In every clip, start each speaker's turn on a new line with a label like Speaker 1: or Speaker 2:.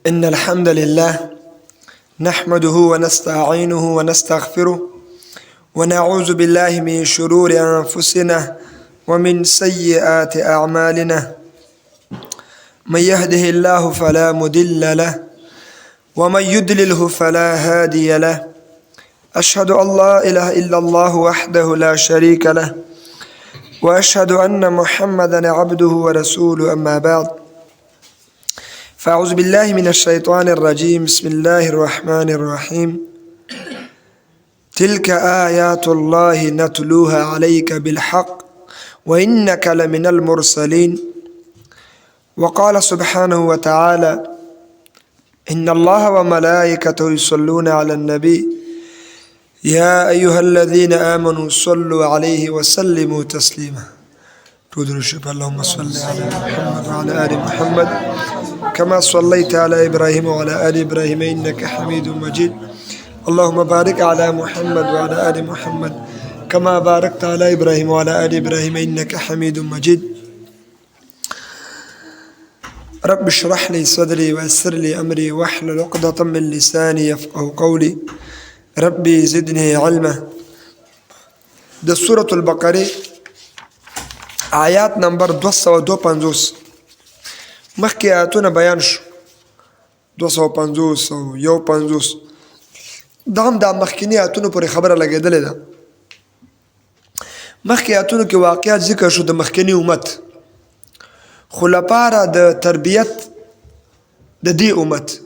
Speaker 1: إن الحمد لله نحمده ونستعينه ونستغفره ونعوذ بالله من شرور أنفسنا ومن سيئات أعمالنا من يهده الله فلا مضل له ومن يضلله فلا هادي له أشهد أن لا إله إلا الله وحده لا شريك له وأشهد أن محمدا عبده ورسوله أما بعد فأعوذ بالله من الشيطان الرجيم بسم الله الرحمن الرحيم تلك آيات الله نتلوها عليك بالحق وإنك لمن المرسلين وقال سبحانه وتعالى إن الله وملائكته يصلون على النبي يا أيها الذين آمنوا صلوا عليه وسلموا تسليما اللهم صل على محمد وعلى آل محمد كما صليت على إبراهيم وعلى آل إبراهيم إنك حميد مجيد اللهم بارك على محمد وعلى آل محمد كما باركت على إبراهيم وعلى آل إبراهيم إنك حميد مجيد رب اشرح لي صدري ويسر لي أمري واحلل عقدة من لساني يفقه قولي ربي زدني علما د سورة البقره آیات نمبر 252 مخکې آیاتونه بیان شو 250 او 150 دا هم د مخکینی آیاتونو پورې خبره لګېدلې ده. مخکې آیاتونو کې واقعات ذکر شو د مخکینی امت، خو لپاره د تربیت د دې امت،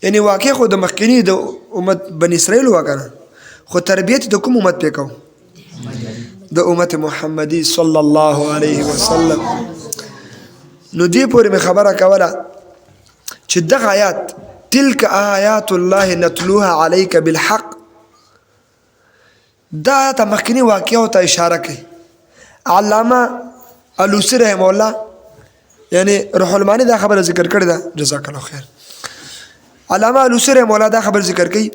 Speaker 1: یعنی واقع خو د مخکینی د امت بنی اسرائیل وکنه، خو تربیت د کوم امت پکاو؟ د امت محمدي صلی الله علیه وسلم. نو دې پورې مې خبره کوله چې دغه آیات تلک آیات الله نتلوها عليك بالحق، دا آیات مخکنی واقعو ته اشاره کوي. علامه الوسی رحم الله یعنی روح المانی دا خبره ذکر کړې ده، جزاک الله خیر. علامه الوسی رحم الله دا خبره ذکر کوي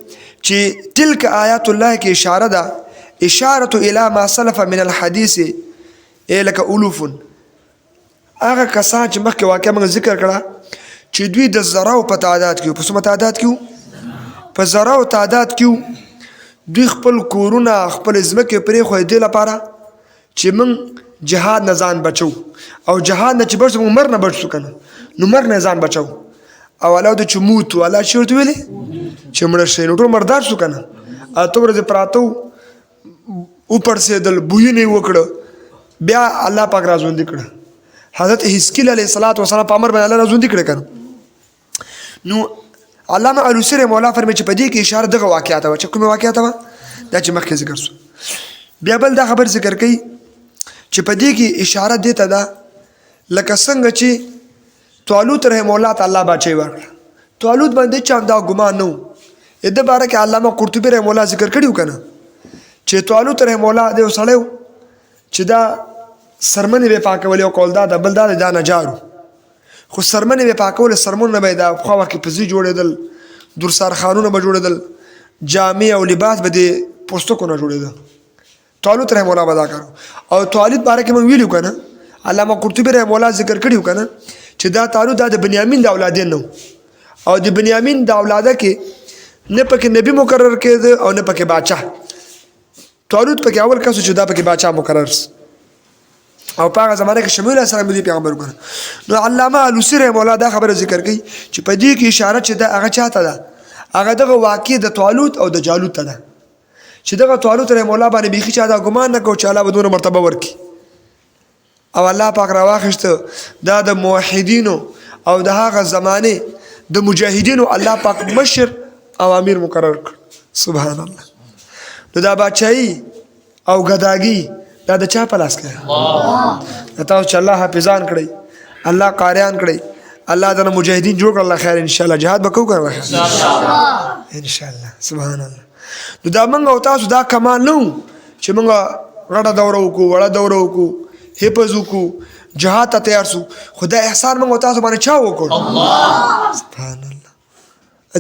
Speaker 1: چې تلک آیات الله کې اشاره ده، اشاره الی ما سلف من الحدیث لك الوف، هغه کسان چې مخکې واقعا موږ ذکر کړه چې دوی د زراو په تعداد کې، په څومره تعداد کې؟ په زراو تعداد کې. دوی خپل کورونه خپل ځمکې پرېښودې دې لپاره چې موږ جهاد نه ځان بچو، او جهاد نه چې بچو موږ مرګ نه بچ شو که نه، نو مرګ نه ځان بچو. او الله ورته چې موتو، الله چې ورته ویلې چې مړه شئ، نو ټول مردار شو که نه. اته ورځې پراته وو، وپړسېدل، بویونه یې وکړه، بیا الله پاک را ژوندي کړه. حضرت حزقیل علیه الصلاة والسلام په امر باندې الله را ژوندي کړه که نه. نو علامه الوسی رحمه الله فرمایي چې په دې کې اشاره دغه واقعه ته وه، چې کومه واقعه ته وه دا چې مخکې ذکر شو. بیا بل دا خبر ذکر کوي چې په دې کې اشاره دې ته ده لکه څنګه چې طالوت رحمه الله ته الله باچهي ورکړه. طالوت باندې چا دا ګمان نه و. د باره کې علامه قرطبي رحمه الله ذکر کړي و که نه چې طالوت رحمه الله د یو سړی و چې دا سرمنې به پاکولې، او قول دا ده بل دا ده دا نجار و، خو سرمنې به پاکولې، سرمنو به یې دا پخوا وخت کې پزې جوړېدل، دورسارخانونه به جوړېدل، جامې او لباس به د پوستکو نه جوړېده. طالوت رحم الله به دا کارو. او طالوت باره کې موږ ویلو که نه، علامه قرطبي رحم الله ذکر کړي که نه چې دا طالوت دا د بنیامین د اولادې نه، او د بنیامین د اولاده کې نه پکې نبی مقرر کېده او نه پکې باچا. طالوت پکې اول کس چې دا پکې باچا مقرر سو، او په هغه زمانه کې شمویل علیه السلام دی پیغمبر کړ. نو علامه الوسی رحم الله دا خبره ذکر کوي چې په دې کې اشاره چې دا هغه چاته ده، هغه دغه واقع د طالوت او د جالوت ته ده، چې دغه طالوت رحم الله باندې بیخي چا دا ګمان نه کو چې الله به دونه مرتبه ورکړي، او الله پاک راواخیسته دا د موحدینو او د هغه زمانه د مجاهدینو الله پاک مشر او امیر مقرر کړ. سبحان الله. نو دا بچای او ګداګي دا د چا په لاس کې؟ الله. تاسو چې الله حافظان کړی، الله قاریان کړی، الله دنه مجاهدین جوړ کړ، الله خیر ان شاء الله جهاد وکړو کنه ان شاء الله ان شاء الله. سبحان الله. نو دا موږ او تاسو دا کمال نه چې موږ غټه دوره وکړو، وړه دوره وکړو، حفظ وکړو، جهاد ته تیار سو، خو دا احسان موږ او تاسو باندې چا وکړ؟ الله. سبحان الله.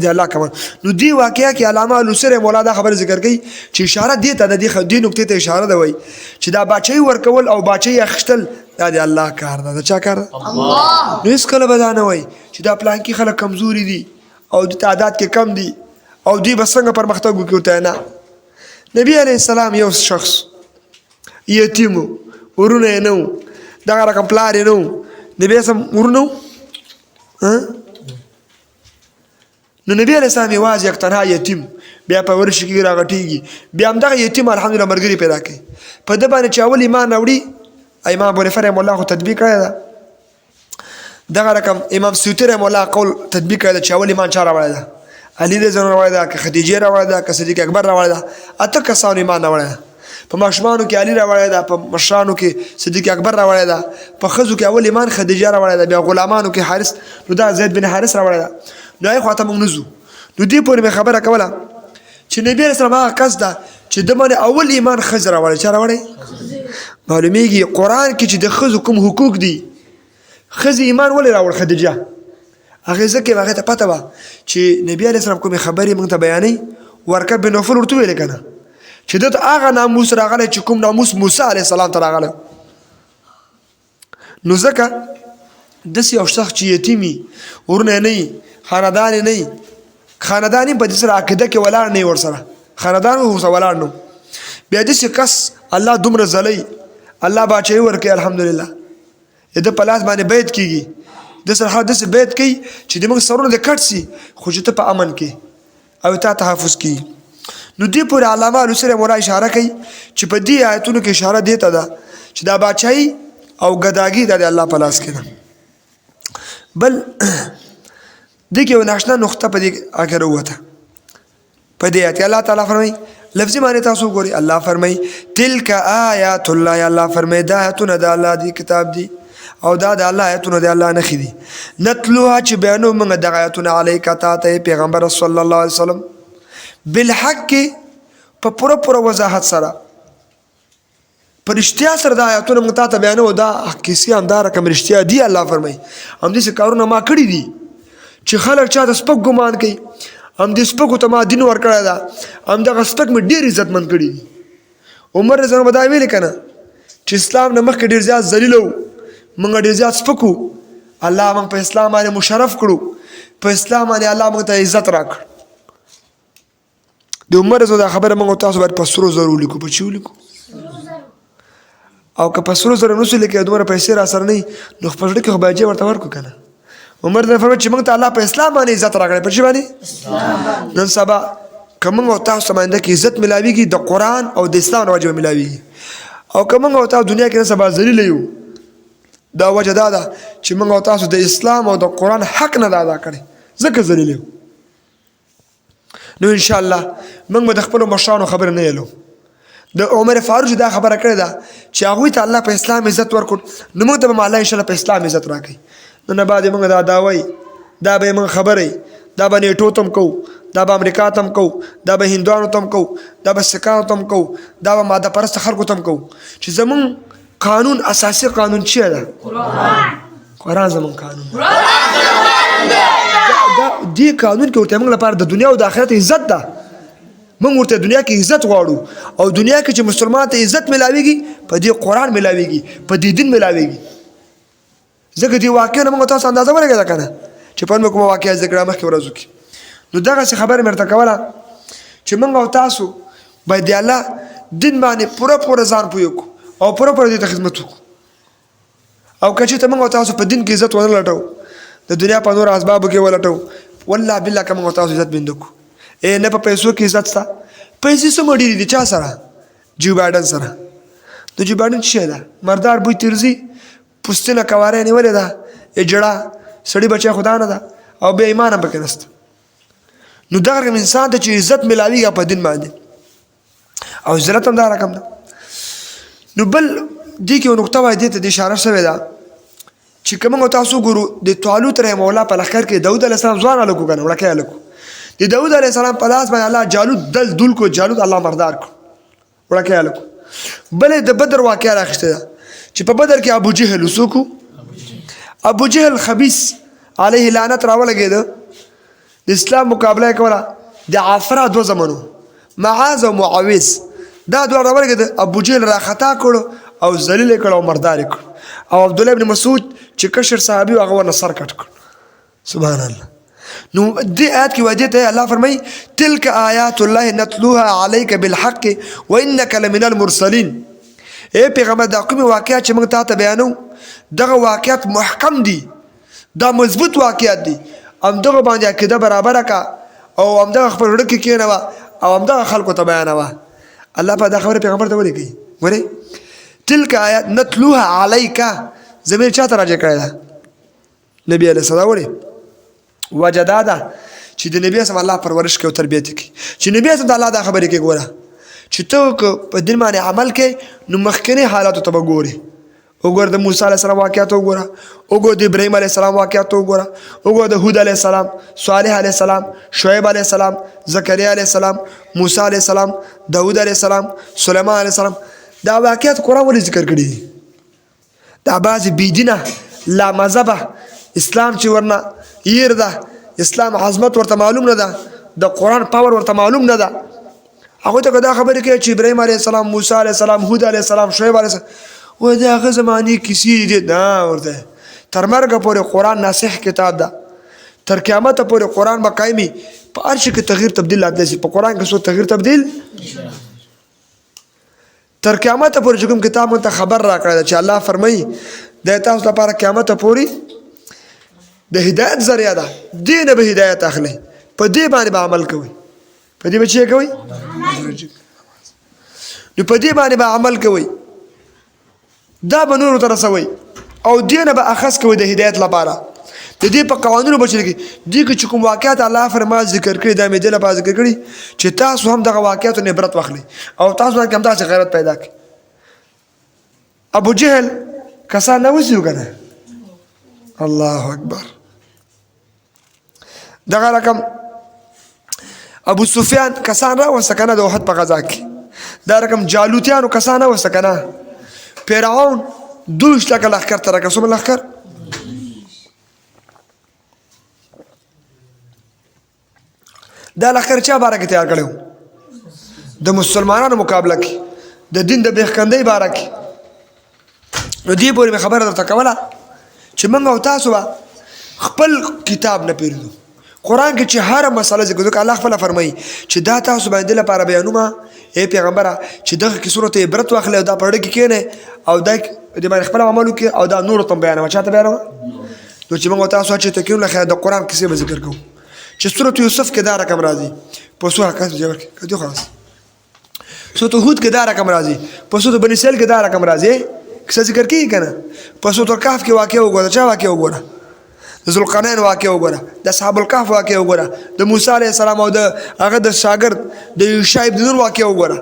Speaker 1: د الله کمال. نو دی واقعیا کې علامه علوسی رحم الله دا خبره ذکر کوي چې اشاره دی ته د دې نقطې ته اشاره ده، وایي چې دا باچهي ورکول او باچهي اخیستل دا د الله کار ده. د چا کار ده؟
Speaker 2: الله.
Speaker 1: نو هېڅکله به دا نه وایي چې دا پلانکي خلک کمزوري دي او د تعداد کې کم دي او دوی به څنګه پرمختګ وکړي ورته. نه، نبی علیه السلام یو شخص یتیم و، ورونه یې نه وو، دغه رقم پلار یې نه و. نبی سم ورونه وو؟ نو نبی علیه السلام یوازې یک تنها یتیم بیا په ورشي کې راغټېږي، بیا همدغه یتیم الحمدلله ملګري پیدا کوي. په ده باندې چې اول ایمان راوړي، امام ابو حنیفه رحمه الله خو تطبیق کړی ده، دغه رقم امام سیوطي رحمه الله قول تطبیق کړی ده چې اول ایمان چا راوړی ده؟ علي رضی الله راوړی ده که خدیجې راوړی ده که صدیق اکبر راوړی ده؟ اته کسانو ایمان راوړی ده. په ماشومانو کې علي راوړی ده، په مشرانو کې صدیق اکبر راوړی ده، په ښځو کې اول ایمان خدیجه راوړی ده، بیا غلامانو کې حارث، نو دا زید بن حارث راوړی ده. نو هغې خواته موږ نه ځو. نو دې پورې مې خبره کوله چې نبی علیه السلام هغه کس ده چې د باندې اول ایمان ښځې راوړی. چا راوړی؟ معلومیږي قرآن کې چې د ښځو کوم حقوق دي، ښځې ایمان ولې راوړ؟ خدیجه هغې ځکه هغې ته پته وه چې نبی علیه السلام کومې خبرې موږ ته بیانوي. ورکه بن نوفل ورته ویلې که نه چې ده ته هغه ناموس راغلی چې کوم ناموس موسی علیه السلام ته راغلی. نو ځکه داسې یو شخص چې یتیم وي، ورونه یې نه وي، خاندان یې نه وي، خاندان یې په دې سره عقیده کې ولاړ نه وي، ورسره خاندان ورسره ولاړ نه، بیا داسې کس الله دومره ځلوي، الله باچهي ورکوي، الحمدلله د په لاس باندې بیت کیږي، د سره خلک داسې بیت کوي چې د موږ سرونه د کټ سي، خو چې ته په امن کې او تا تحفظ کیږي. نو دې پورې علامه علوسي رحمه الله اشاره کوي چې په دې آیتونو کې اشاره دې ته ده چې دا باچهي او ګداګي دا د الله په لاس کې ده. بل دې کې یو ناشنا نقطه په دې اخر ووته. په دې آیت کې الله تعالی فرمایي، لفظي معنی تاسو ګورئ، الله فرمایي تلک آیات الله، الله فرمایي دا آیتونه د الله دی کتاب دی او دا د الله آیتونه د الله نښې دي، نتلوها چې بیانو موږ دغه آیتونه علیک تا ته پیغمبر صلی الله علیه وسلم بالحق په پوره پوره وضاحت سره، په رښتیا سره دا آیتونه موږ تاته بیانوو، دا کیسې همدا رقم رښتیا دي. الله فرمایي همداسې کارونه ما کړي دي چې خلک چا ته سپک ګمان کوي، همدې سپکو ته ما دین ورکړی ده، همدغه سپک مې ډېر عزتمند کړي دي. عمر رضی الله به دا ویلې که نه چې اسلام نه مخکې ډېر زیات ذلیل وو، موږ ډېر زیات سپک وو، الله موږ په اسلام باندې مشرف کړو، په اسلام باندې الله موږ ته عزت راکړ. د عمر رضی دا خبره موږ تاسو باید په سرو زرو ولیکو. په چی ولیکو؟ او که په سرو زرو نسو لیکي، دومره پیسې را سره نه، نو خپل زړه کې خو باید ورته ورکو که نه. عمر رضی فرمایي چې موږ ته الله په اسلام باندې عزت راکړی. په څه باندې؟ نن سبا که موږ او تاسو باندې کې عزت ملاویږي د قرآن او د اسلام له وجې ملاویږي، او که موږ او تاسو دنیا کې نن سبا ذلیل یو، دا وجه دا ده چې موږ او تاسو د اسلام او د قرآن حق نه ادا کړی، ځکه ذلیل یو. نو ان شاء الله موږ به د خپلو مشرانو خبره نه یلو. د عمر فاروق دا خبره کړې ده چې هغوی ته الله په اسلام عزت ورکړ، نو موږ ته به الله ان شاء الله په اسلام عزت راکړي. نو نه بعد موږ دا داوي، دا به موږ خبرې، دا به نیټو تم کو، دا به امریکا تم کو، دا به هندوانو تم کو، دا به سکانو تم کو، دا به ماده پرست خلکو تم کو چې زمون قانون اساسي قانون چی ده؟ قرآن زمون قانون دا دې قانون کې ورته موږ لپاره د دنیا او د آخرت عزت ده. موږ ورته دنیا کې عزت غواړو، او دنیا کې چې مسلمان ته عزت ملاويږي په دې قرآن ملاويږي، په دې دین ملاويږي. ځکه دې واقع نه موږ تاسو اندازه ولګېده که نه چې پرون مې کومه واقعه ذکر کړه مخکې ورځو کې. نو دغسې خبره مې درته کوله چې موږ او تاسو باید د الله دین باندې پوره پوره ځان پوه کړو او پوره پوره دې ته خدمت وکړو. او که چېرته موږ او تاسو په دین کې عزت ونه لټو، د دنیا په نورو اسبابو کې ولټو، والله بالله که موږ او تاسو عزت بنده کړو، ای نه په پیسو کې عزت شته. پیسې څومره ډېرې دي؟ چا سره؟ جو بایډن سره. د جو بایډن څه شی ده؟ مردار بوی ترځي، پوستینه کواره نیولې ده، اجړه سړي بچی خدا نه ده او بې ایمانه پکې نشته. نو دغه رقم انسان ته چې عزت ملاویږي په دین باندې، او ذلت هم دا رقم ده. نو بل دې کې یو نقطه وایي، دې ته د اشاره شوې ده چې که موږ تاسو ګورو د طالوت رحمه الله په لښکر کې داود علیه السلام ځوان هلک و که نه، وړوکی هلک و. د داود علیه السلام په لاس باندې الله جالوت دل دول کړو، جالوت الله مردار کړو، وړوکی هلک. بله د بدر واقعه راخیستې ده چې په بدر کې ابو جهل څوک؟ ابو جهل خبیث علیه لعنت راولګېده. د اسلام مقابله کوله. د عفرا دو زمنو معاذ او معاوض دا دوه راورګه د ابو جهل را خطا کړو او ذلیل کړو او مردار کړو، او عبد الله ابن مسعود چې کشر صحابي هغه ورنه سر کټ کړ. سبحان الله. نو دې آیات کې وعده ته الله فرمایي تلک آیات الله نتلوها عليك بالحق وانك لمن المرسلين. اے پیغمبر، دا کوم واقعات چې موږ تاسو ته بیانو دغه واقعات محکم دي، دا مضبوط واقعات دي، همدغه باندې عقیده برابره کا او همدغه خپل زړه کې کېنوه او همدغه خلکو ته بیانوه. الله په دا خبره پیغمبر ته ولې کوي؟ ګورې تلک آیات نتلوها علیک، زمیر چاته راجع کړی ده؟ نبی علیه السلام. ولې؟ وجه دا ده چې د نبی اسلام الله پرورش کوي او تربیت کوي، چې نبی اسلام د الله دا خبرې کوي. ګوره چې ته په دین باندې عمل کې نو مخکنی حالاتو ته به ګورې. وګوره د موسی علیه السلام واقعات وګوره، وګوره د ابراهیم علیه السلام واقعات وګوره، وګوره د هود علیه السلام، صالح علیه السلام، شعیب علیه السلام، زکریا علیه السلام، موسی علیه السلام، داود علیه السلام، سلیمان علیه السلام. دا واقعات قرآن ولې ذکر کړي دي؟ دا بعضې بېدینه لا مذهبه اسلام چې ورنه ير ده، اسلام عظمت ورته معلوم نه ده، د قرآن پاور ورته معلوم نه ده، هغه ته دا خبرې کوي چې ابراهیم علیه السلام، موسی علیه السلام، هود علیه السلام، شعیب علیه السلام، وایي د هغه زمانې کیسې دي. نه، ورته تر مرګه پورې قرآن ناصح کتاب ده، تر قیامته پورې قرآن به قایمي. په هر شي کې تغییر تبدیل راتلی شي، په قرآن کې څو تغییر تبدیل؟ تر قیامت پورې چې کوم کتاب مونږ ته خبر راکړی چې الله فرمایي د تاسو لپاره قیامت پورې د هدایت ذریعہ ده، دې نه به هدایت اخلي، په دې باندې به عمل کوي، په دې به چې کوي، نو په دې باندې به عمل کوي، دا به نورو ته رسوي او دې نه به اخذ کوي د هدایت لپاره، د دې په قوانینو به چلیږي. دې کې چې کوم واقعات الله فرما ذکر کړي، دا مې دې لپاره ذکر کړي چې تاسو هم دغه واقعاتو نه عبرت واخلئ او تاسو باندې هم داسې غیرت پیدا کړي. ابو جهل کسان نه وسیو کنه. الله اکبر. دغه رقم ابو سفیان کسان را وسته کنه د احد په غزا کې، دا رقم جالوتیانو کسان را وسته کنه، فرعون دوش لکه لښکر تر که څومره لښکر؟ دا لښکر چا باره کې تیار کړی؟ د مسلمانانو مقابله کې، د دین د بېخکندۍ باره کې. نو دې پورې مې خبره درته کوله چې موږ او تاسو به خپل کتاب نه پېرېدو. قرآن کې چې هره مسله ذکر ځکه الله خپله فرمایي چې دا تاسو باندې لپاره بیانومه ای پیغمبره چې دغه کیسو ته عبرت واخلې او دا په زړه کې کښېنئ او دا دې باندې خپل عمل وکړي او دا نورو ته هم بیانوه. چا ته بیانوه؟ نو چې موږ تاسو چې ته کېنو له خیره د قرآن کیسې به ذکر کوو چې سورة یوسف کې دا رقم راځي په څو حقایق جوړ کې کدی خلاص، سورة هود کې دا رقم راځي، په سورة بني اسرائیل کې دا رقم راځي، کیسه ذکر کیږي کنه. په سورة الکهف کې واقع وګوره، چا واقع وګوره؟ د ذوالقرنین واقع وګوره، د اصحاب الکهف واقع وګوره، د موسی علیه السلام او د هغه د شاګرد د یوشع ابن نون واقع وګوره.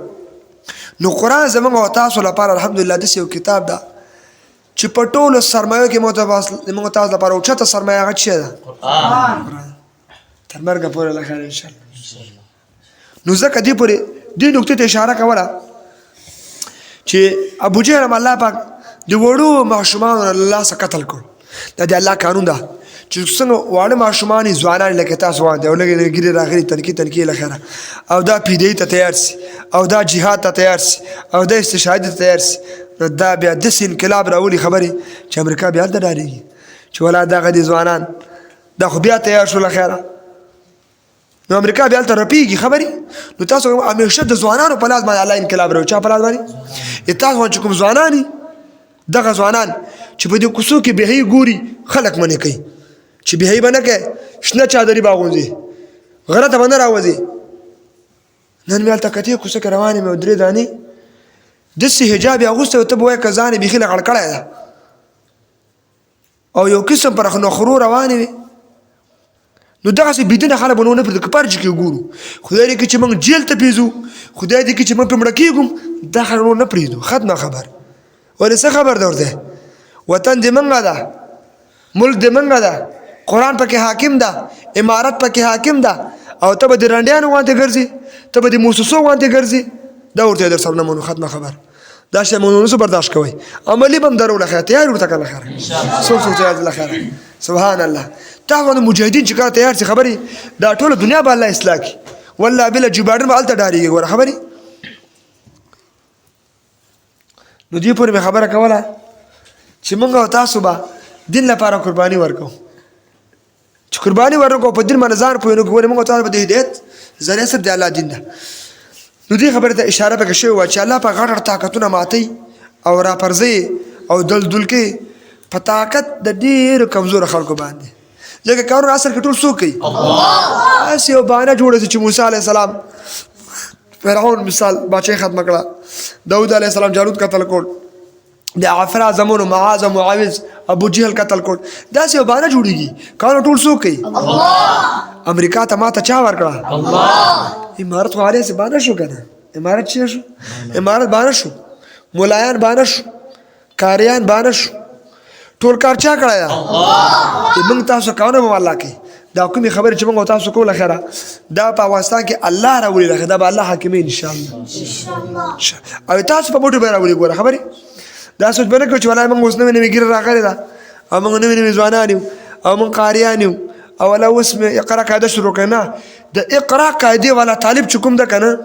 Speaker 1: نو قرآن زموږ او تاسو لپاره الحمدلله داسې یو کتاب ده چې په ټولو سرمایو کې موږ تاسو لپاره اوچته سرمایه هغه څه ده؟ قرآن. تر مرګه پورې الله خیر ان شاء الله. نو ځکه دې پورې دې نقطې ته اشاره کوله چې ابو جهل هم الله پاک د وړو ماشومانو له لاسه قتل کړ. دا د الله قانون ده چې څنګه واړه ماشومان ځوانان لکه تاسو باندې او لږ ګیرې راغلي تنکي تنکي له خیره، او دا پیدې ته تیار سي او دا جهاد ته تیار سي او دا استشهاد ته تیار سي، نو دا بیا داسې انقلاب راولي خبرې چې امریکا بیا هلته ډارېږي چې ولا دغه دي ځوانان دا خو بیا تیار شو له خیره. نو امریکا بیا هلته رپېږي خبرې. نو تاسو همیشه د ځوانانو په لاس باندې الله انقلاب راوړي. چا په لاس باندې؟ تاسو چې کوم ځوانان، دغه ځوانان چې په دې کوڅو کې بهي ګوري خلک منې کوي چې بهي به نه کوي، شنه چادري به اغوندي، غره ته به نه راوځي. نن مې هلته کتې کوڅه کې روانې مې درې دانې داسې حجاب یې اغوستی، ته به وایې که ځان یې بیخي لغړ کړی ده، او یو قسم پر نخرو روانې وي. نو دغسې بېدینه خلک به نور نه پرېږدو که په هر کې ګورو. خدای دې کړي چې موږ جیل ته پېزو، خدای دې کړي چې موږ پرې مړه کېږو، دا خلک نور نه پرېږدو. ختمه خبر. ولې څه خبر ده ورته؟ وطن دې مونږه ده، ملک دې مونږه ده، قرآن پکې حاکم ده، امارت پکې حاکم ده، او ته به د رنډیانو غوندې ګرځي، ته به د موسسو غوندې ګرځي. دا ورته در سره نه منو. ختمه خبر. دا شی مونږ نسو برداشت کوي. عملی بم درو لخیر تیار ورته کله خیر څوک څوک تیار لخیر. سبحان الله. تاسو باندې مجاهدین چې کله تیار شي خبرې، دا ټوله دنیا به الله اصلاح کړي. والله بلا جو بایډن به هلته ډارېږي. ګوره خبرې، نو دې پورې مې خبره کوله چې موږ او تاسو به دین لپاره قرباني ورکوو. چې قرباني ورکو په دین باندې ځان پوه نه کوو، موږ تاسو به د هدایت ذریعه صرف د الله دین ده. نو دې خبرې ته اشاره پکې شوې وه چې الله په غټ غټ طاقتونه ماتوي او راپرځوي او دلدل کوي په طاقت د ډېرو کمزورو خلکو باندې، ځکه کارونه اصل کې ټول څوک کوي؟ الله. هسې یو بهانه جوړه شي چې موسی علیه السلام فرعون مثال باچهي ختمه کړه، داود علیه السلام جالوت قتل کړ، د عفرا زمونو معاذ او معاوض ابو جهل قتل کړ. داسې یو بهانه جوړیږي. کارونه ټول څوک کوي؟ الله. امریکا ته ماته چا ورکړه؟ الله. امارت خو هغې هسې بهانه شو که نه؟ امارت چې شو، امارت بهانه شو، ملایان بهانه شو، کاریان بهانه شو، ټول کار چا کړی ده؟ موږ تاسو کارونه به الله کوي. دا کومې خبرې چې موږ تاسو کوله خیره، دا په افغانستان کې الله راولي، دا به الله حاکمي ان شاء الله او تاسو په موټو به راولي. ګوره خبرې دا سوچ به نه کوو چې والله موږ اوس نوې نوې ږیره راغلې ده او موږ نوې نوې ځوانان یو او موږ قاریان یو او والله اوس مې اقرا قاعده شروع کړه. نه، د اقرا قاعدې والا طالب چې کوم ده که نه،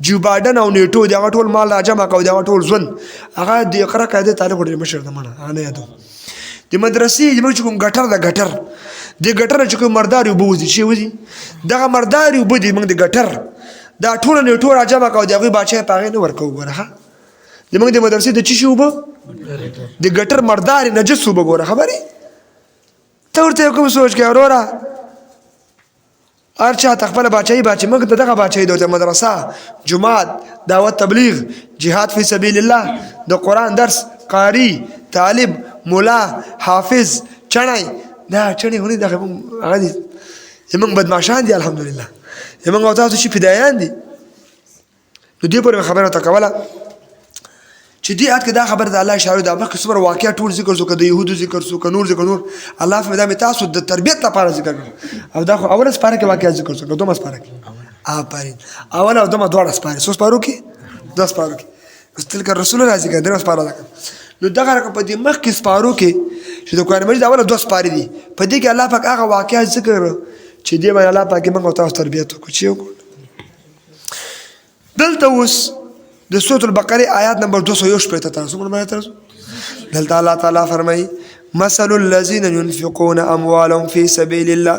Speaker 1: جو بایډن او نیټو د هغه ټول مال راجمع کو، د هغه ټول ژوند هغه د اقرا قاعده طالب ډېر مشر ده. منه هغه نه یادو. د مدرسې زموږ چې کوم ګټر ده، ګټر د ګټر چې کوم مرداري اوبه وځي، چې وځي دغه مرداري اوبه دي، موږ د ګټر دا ټوله نیټو راجمع کو، د هغوی باچا په هغې نه ورکوو. ګوره ښه، د موږ د مدرسې د چی شي اوبه، د ګټر مرداري نجس اوبه. ګوره خبرې ته ورته کوم سوچ کوې وروره؟ هر چا ته خپله باچاهي، باچاهي موږ ته دغه باچاهي ده، مدرسه، جومات، دعوت، تبلیغ، جهاد فی سبیل الله، د قرآن درس، قاری، طالب، مولا، حافظ، چڼی. دا چڼی خو نه دغه هغه دي، زموږ بدمعشان دي. الحمدلله زموږ او تاسو چې فدایان دي. نو دې پورې خبره ته کوله چې دې آیت کې دا خبره د الله اشاره ده. مخکې څومره واقعیا ټول ذکر شو، که د یهودو ذکر شو، که نور ذکر نور، الله فرمایي دا مې تاسو د تربیت لپاره ذکر کړ. او دا خو اوله سپاره کې واقعیا ذکر شو، که دومه سپاره کې؟ آفرین، اوله او دومه دواړه سپاره. څو سپارو کې؟ دوه سپارو کې. اوس تلک رسول راځي که درې سپاره ده. نو دغه رقم په دې مخکې سپارو کې چې د قرآن مجید اوله دوه سپارې دي، په دې کې الله پاک هغه واقعیا ذکر چې دې باندې الله پاک موږ تاسو تربیت وکړو چې وکړو. دلته اوس د سورۃ البقره آیات نمبر 201 ته تاسو څومره تاسو دلته الله تعالی فرمایي: مثل الذين ينفقون اموالهم في سبيل الله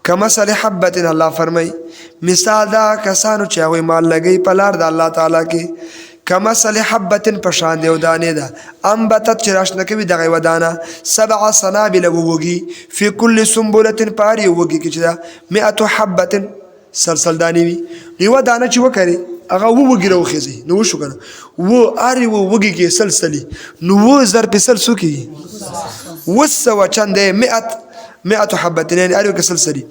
Speaker 1: کمثل حبة. الله فرمایي مثال دا کسانو چې هغوی مال لګوي په لار د الله تعالی کې، کمثل حبة په شان د یو دانې ده، انبتت چې راشنه کوي دغه یوه دانه، سبع سنابل وږي، فی کل سنبلة په هر یو وږي کې چې ده مئة حبة سلسل دانې وي. نو یوه دانه چې وکري هغه اووه وږي راوخېږي، نو وشو که نه؟ اووه، هر یوه وږي کې سل سلي، نو اووه ضرب سل څو کېږي؟ 700 چند دی. مئة حبة یعنې هر یو کې سل سلي.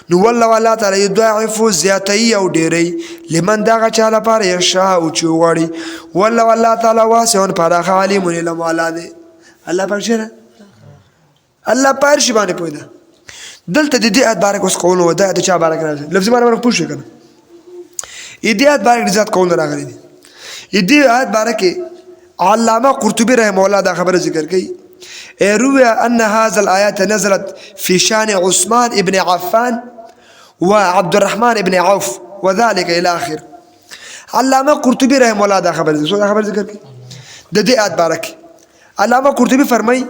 Speaker 1: نو والله الله تعالی یضاعف زیاتوي او ډېروي لمن دغه چا لپاره یشاء چې وغواړي. والله الله تعالی واسع پراخه، علیم علم والا دی. الله پاک چې الله په هر شي باندې پوه ده. دلته د دې آیت باره کې اوس قولونه و، دا د چا باره کې راغلي؟ لفظي معنی باندې پوه شوې که نه؟ دې آیت باره کې زیات قولونه راغلي دي. دې آیت باره کې علامه قرطبي رحمه الله دا خبره ذکر کوي: روي أن هذا الآيات نزلت في شان عثمان ابن عفان وعبد الرحمن ابن عوف وذلك إلى آخر. علامه قرطبي رحمه الله دا خبره دا خبره ذکر کوي د دې آیت باره کې. علامه قرطبي فرمایي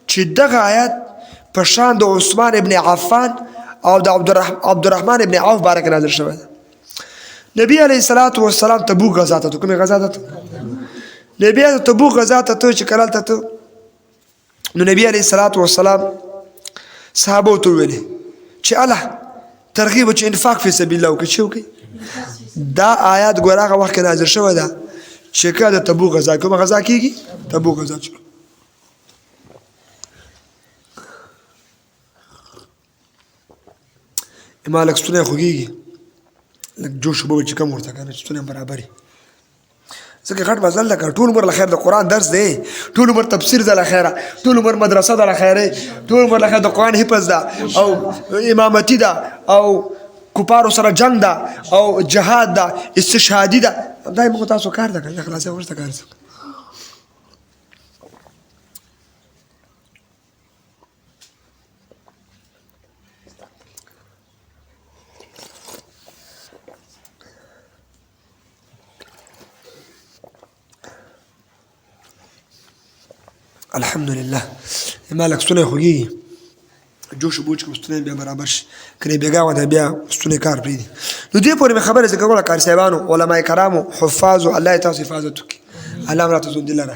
Speaker 1: چې دغه آیات په شان د عثمان ابن عفان او د عبدالرحمن ابن عوف باره کې نازل شوی دی. نبی علیه الصلاة والسلام تبوک غزا ته، کومې غزا ته؟ نبی علیه تبوک غزا ته ته چې کله ته، نو نبی علیه الصلاة والسلام صحابو ته ویلي چې الله ترغیب چې انفاق فی سبیل الله وکړي، چې وکړي. دا آیات ګوره هغه وخت کې نازل شوی ده چې کله د تبوک غزا، کومه غزا کیږي؟ تبوک غزا. چې ما لږ ستونی خوږېږي، لږ جوش اوبه چې کم ورته که نه چې ستونی برابري، ځکه غټ مزل ده. ټول عمر له خیر د قرآن درس دی، ټول عمر تفسیر ده له خیره، ټول عمر مدرسه ده له خیره، ټول عمر له خیر د قرآن حفظ ده او امامتي ده او کفارو سره جنگ ده او جهاد ده، استشهادي ده. دا موږ تاسو کار ده که خلاصې ورته کار څه. الحمدلله ما لک ستونی خوږیږي، جوش بوج کې ستونی بیا برابر شي، کني بیګا وته بیا ستونی کار پریدي. نو دې پورې مې خبره ذکر کوله، قاري صاحبانو، علما کرامو، حفاظو، الله تاسو حفاظت وکړي، الله راته ژوند لره.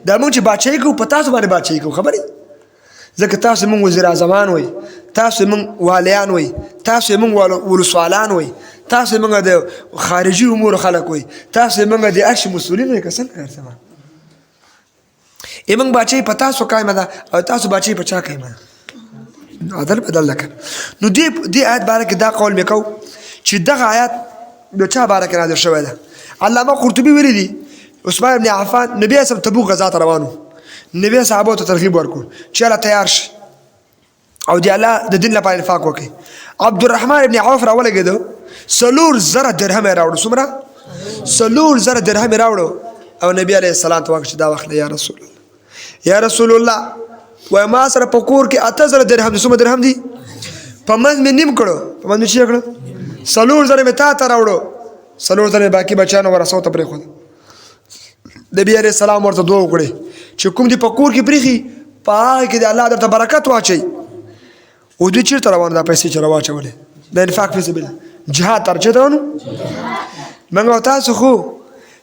Speaker 1: دا موږ چې بادشاهي کوو، په تاسو باندې بادشاهي کوو خبرې، ځکه تاسو موږ وزیر اعظمان وای، تاسو موږ والیان وای، تاسو موږ ولسوالان وای، تاسو موږ د خارجي امور خلک وای، تاسو موږ د ارش مسولین وای. که څنګه هر څه موږ بچي په تاسو قایمه ده او تاسو بچي په چا قایمه ده؟ عدل بدل لکه. نو دې آیت باره کې دا قول مې کو چې دغه آیت د چا باره کې نازل شوی ده. علامه قرطبي ویلي دي عثمان ابن عفان، نبی اسلام تبوک غزا ته روانو، نبی صحابه ته ترغیب ورکړ چې الله تیار شي او دی الله د دین لپاره انفاق وکړي. عبدالرحمن ابن عوف راولګېده، 4000 درهم یې راوړو. څومره؟ 4000 درهم یې راوړو او نبی علیه السلام ته وکړ چې دا واخله یا رسول الله، یا رسول الله، وای ما سره په کور کې 8000 درهم دي. څومره درهم دي؟ په منځ مې نیم کړو، په منځ مې چې کړو 4000 مې تا ته راوړو، 4000 مې باقي بچیانو ورسو ته پرېښود. نبی علیه السلام ورته دعا وکړې چې کوم دې په کور کې پرېښي په هغه کې د الله درته برکت واچوي. او دوی چېرته روان دا پیسې چې راواچولې د انفاق فی سبیل جهاد تر چېرته روانو؟ موږ او تاسو خو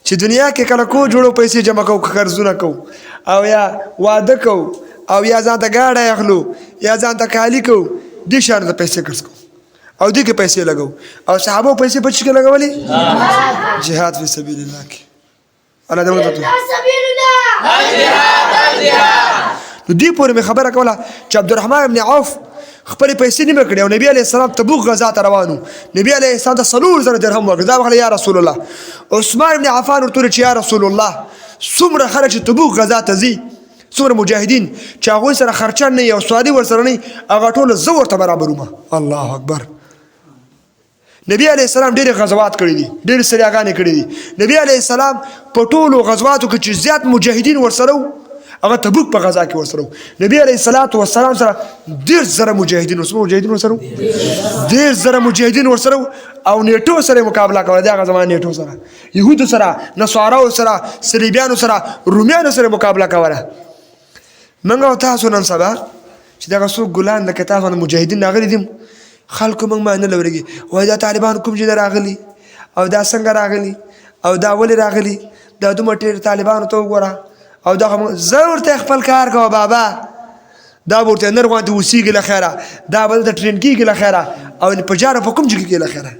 Speaker 1: چې دنیا کې کله کور جوړو، پیسې جمع کوو، قرضونه کوو او یا واده کوو او یا ځان ته ګاډی اخلو یا ځان ته کالي کوو، دې شیانو ته پیسې قرض کوو او دې کې پیسې لګو. او صحابو پیسې په څه کې لګولې؟ جهاد فی سبیل الله کې. الله دې موږ ته. نو دې پورې مې خبره کوله چې عبدالرحمن ابن عوف خپلې پیسې نیمه کړې او نبی علیه السلام تبوک غزا ته روانو، نبی علیه السلام ته 4000 درهم ورکړ، دا وخت یا رسول الله. عثمان ابن عفان ورته وویل چې یا رسول الله، څومره خلک چې تبوک غزا ته ځي، څومره مجاهدین چې هغوی سره خرچه نه او سوالي ورسره نه، هغه ټول زه ورته برابروم. الله اکبر. نبی علیه السلام ډېرې غزوات کړي دي، ډېرې سریاګانې کړي دي. نبی علیه السلام په ټولو غزواتو کې چې زیات مجاهدین ورسره وو، هغه تبوک په غزا کې ورسره وو. نبی علیه الصلاة والسلام سره 30,000 مجاهدین ورسره، مجاهدین ورسره، 30,000 مجاهدین ورسره او نیټو سره مقابله کوله. د هغه زمانه نیټو سره، یهودو سره، نصاراو سره، صلیبیانو سره، رومیانو سره مقابله کوله. موږ او تاسو نن سبا چې دغه څوک ګلان لکه تاسو مجاهدین راغلي دي، خلکو موږ باندې نه لورېږي، وایي دا طالبان کوم ځای راغلي او دا څنګه راغلي او دا ولې راغلي، دا دومره ډېر طالبانو ته وګوره او دغه. زه ورته خپل کار کوه بابا، دا به ورته نر غوندې اوسېږي له خیره، دا به دلته ټرین کېږي له خیره او په جاره په کوم ځای کې له خیره،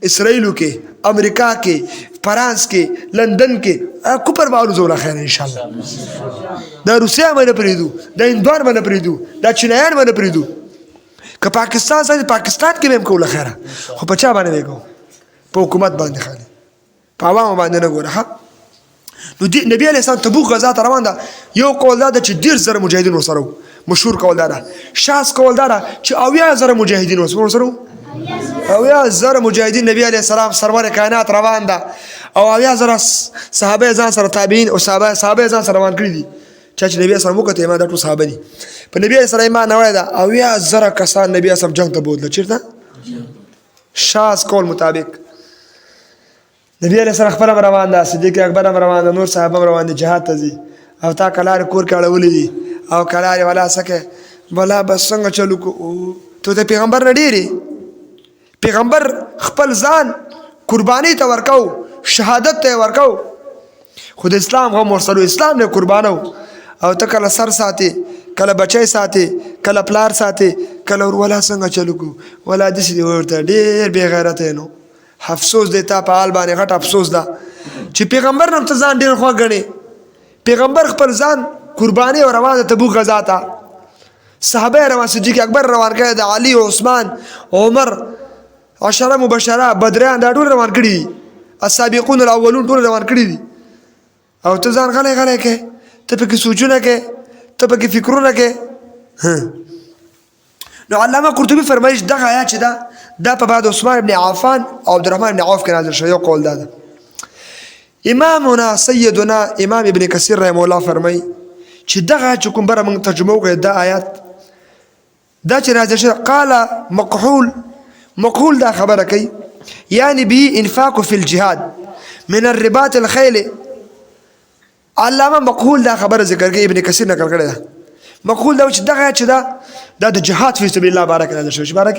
Speaker 1: اسرائیلو کې، امریکا کې، فرانس کې، لندن کې، کوپر به الوزو له خیره انشاءالله. دا روسیا به نه پرېږدو، دا هندوان به نه پرېږدو، دا چینایان به نه پرېږدو. که پاکستان سره پاکستان کې به هم کوو له خیره، خو په چا باندې به کوو؟ په حکومت باندې، خالي په عوامو باندې نه ګوره. ها، نو دی نبی علیه السلام تبوک غزا ته روان ده. یو قول دا ده چې 30,000 مجاهدین ورسره وو، مشهور قول دا ده. شاذ قول دا ده چې 70,000 مجاهدین ورسره وو، 70,000 مجاهدین. نبی علیه السلام سرور کائنات روان ده او 70,000 صحابه ځان سره، تابعین او صحابه ځان سره روان کړي دي. چا چې نبی سره وکړه ایمان، دا ټول صحابه دي، په نبی سره ایمان نه وړی ده. 70,000 کسان نبی سره جنگ ته بوتله چېرته؟ شاذ قول مطابق نبی علیه السلام خپل روان ده، صدیق اکبر هم روان ده، نور صحابه هم روان دي، جهاد ته ځي او تا کلارې کور کې اړولې دي او کلارې ولا څه بلا بس څنګه چلو کو؟ ته د پیغمبر نه ډېرې. پیغمبر خپل ځان قرباني ته ورکاو، شهادت ته ورکاو، خو د اسلام غم ورسره، اسلام نه قربانو. او ته کله سر ساتي، کله بچی ساتي، کله پلار ساتي، کله ور ولا څنګه چلو کو ولا داسې دی ورته ډېر بې غیرته. نو افسوس دی تا په حال باندې، غټ افسوس ده چې پیغمبر نم ته ځان ډېر خوږ ګڼې. پیغمبر خپل ځان قرباني او روان ده تبوک غزا ته، صحابه روان، صدیق اکبر روان کړی د علی، عثمان، عمر، عشره مبشره، بدریان، دا ټول روان کړي دي، السابقون الاولون ټول روان کړي دي. او ته ځان غلی غلی کې، ته پکې سوچونه کې، ته پکې فکرونه کې. نو علامه قرطبي فرمایي چې دغه آیات چې ده دا په بعد عثمان ابن عفان او عبدالرحمن ابن عوف کې نازل شوی، یو قول دا ده. امامنا سیدنا امام ابن کثیر رحمه الله فرمایي چې دغه چې کوم بره موږ ترجمه وکړه دا آیات دا چې نازل شوی، قال مقحول، مقحول دا خبره کوي، یعنی به انفاق فی الجهاد من الرباط الخیل. علامه مقهول دا خبره ذکر کوي، ابن کثیر نقل کړی ده. مقهول دا چې دغه چې دا دا د جهاد فی سبیل الله بارک نازل شوی، بارک.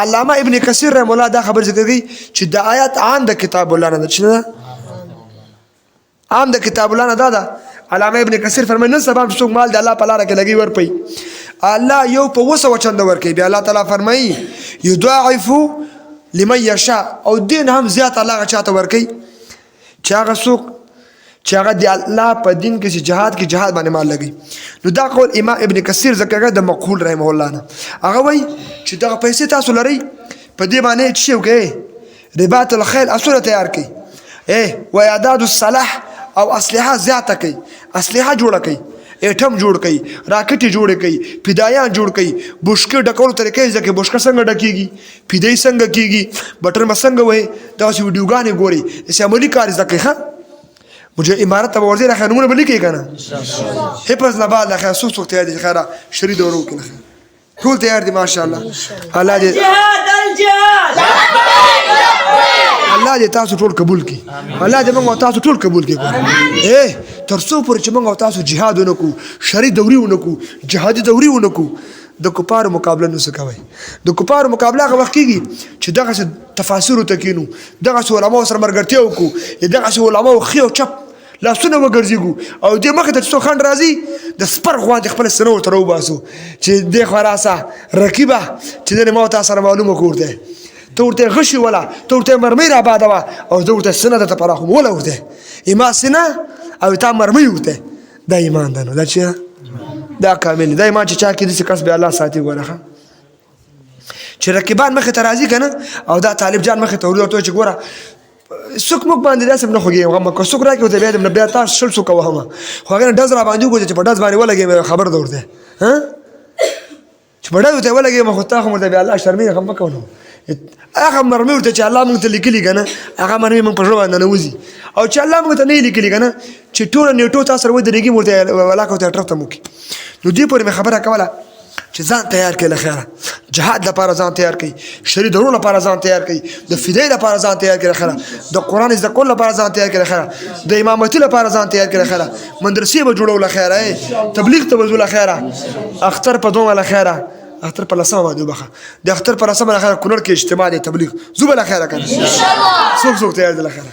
Speaker 1: علامه ابن کثیر رحم الله دا خبر ذکر کوي چې د آیات عام د کتاب الله نه ده، چې ده عام د کتاب الله نه ده. ده علامه ابن کثیر فرمایي نن سبا چې څوک مال د الله په لاره کې لګي ورپي، الله یو په وسه وچند ورکوي. بیا الله تعالی فرمایي یضاعف لمن یشاء، او دین هم زیات الله هغه چاته ورکوي چې هغه څوک چې هغه د الله په دین کې چې جهاد کې جهاد باندې مال لګي. نو دا قول امام ابن کثیر ذکر کړی د مقهول رحمه الله نه. هغه وایي چې دغه پیسې تاسو لرئ په دې باندې چې وکړئ رباط الخیل، اسونه تیار کړئ، و اعداد السلاح او اسلحه زیاته کړئ، اسلحه جوړه کړئ، ایټم جوړ کړئ، راکټ جوړ کړئ، فدایان جوړ کړئ، بوشکې ډکولو طریقې زده کړئ، بوشکه څنګه ډکېږي، فدایي څنګه کېږي، بټن به څنګه وهي، دغسې ویډیوګانې ګورئ، داسې عملي کار زده کړئ. ښه مجھے امارت ته به ورځئ، راخه نومونه به لیکئ که نه؟ حفظ نه بعد لخیر څوک څوک تیار دي؟ خیره شري دورو کې لخیر ټول تیار دي ماشاءالله. الله دې
Speaker 2: الجهاد الجهاد،
Speaker 1: الله دې تاسو ټول قبول کړي، الله دې موږ او تاسو ټول قبول کړي. تر څو پورې چې موږ او تاسو جهاد ونه کړو، شرعي دوري ونه کړو، جهادي دوري ونه کړو، د کفارو مقابله نو څه کوي؟ د کفارو مقابله هغه وخت کېږي چې دغسې تفاسیرو ته کښېنو، دغسې علماو سره ملګرتیا وکړو، دغسې علماو ښي او چپ لاسونه وګرځېږو، او دې مخې ته چې څوک خنډ راځي د سپر غوندې خپله سینه ورته راوباسو چې دې خوا راسه رقیبه، چې نن ما او تا سره معلومه کور دی، ته ورته غشي وله، ته ورته مرمۍ رابادوه، او زه ورته سینه درته پراخوم، وله ورته ایما سینه او تا مرمۍ ورته. دا ایمان ده، نو دا چې دا کامل دا ایمان چې چا کې داسې کس بیا الله ساتي. ګوره ښه چې رقیبان مخې ته راځي که نه، او دا طالب جان مخې ته ورته چې ګوره څوک موږ باندې داسې هم نه خوږېږم، غم که څوک راکړي ورته بیا دې بیا تاسو شل څوکه وهم، خو هغه نه ډز را باندې وکړو چې په ډز باندې ولګېږم خبر ده ورته، ها چې په ډز ورته ولګېږم، خو تا خو ورته بیا الله شرمېږي، غم مه کوه. نو هغه مرمۍ ورته چې الله موږ ته لیکلي که نه، هغه مرمۍ موږ په زړه باندې ننوځي، او چې الله موږ ته نه یې لیکلي که نه، چې ټوله نیټو تا سره ودرېږي ورته ولاکه ورته ټرف ته مو کړي. نو دې پورې مې خبره کوله چې ځان تیار کړئ له خیره، جهاد لپاره ځان تیار کړئ، شرعي درو لپاره ځان تیار کړئ، د فدای لپاره ځان تیار کړئ له خیره، د قرآن زده کولو لپاره ځان تیار کړئ له خیره، د امامتي لپاره ځان تیار کړئ له خیره، مدرسې به جوړو له خیره، تبلیغ ته به ځو له خیره، اختر په دومه له خیره، اختر په لسمه باندې وبخښه، د اختر په لسمه له خیره کونړ کې اجتماع دی، تبلیغ ځو به له خیره که نه؟ څوک څوک تیار دي له خیره؟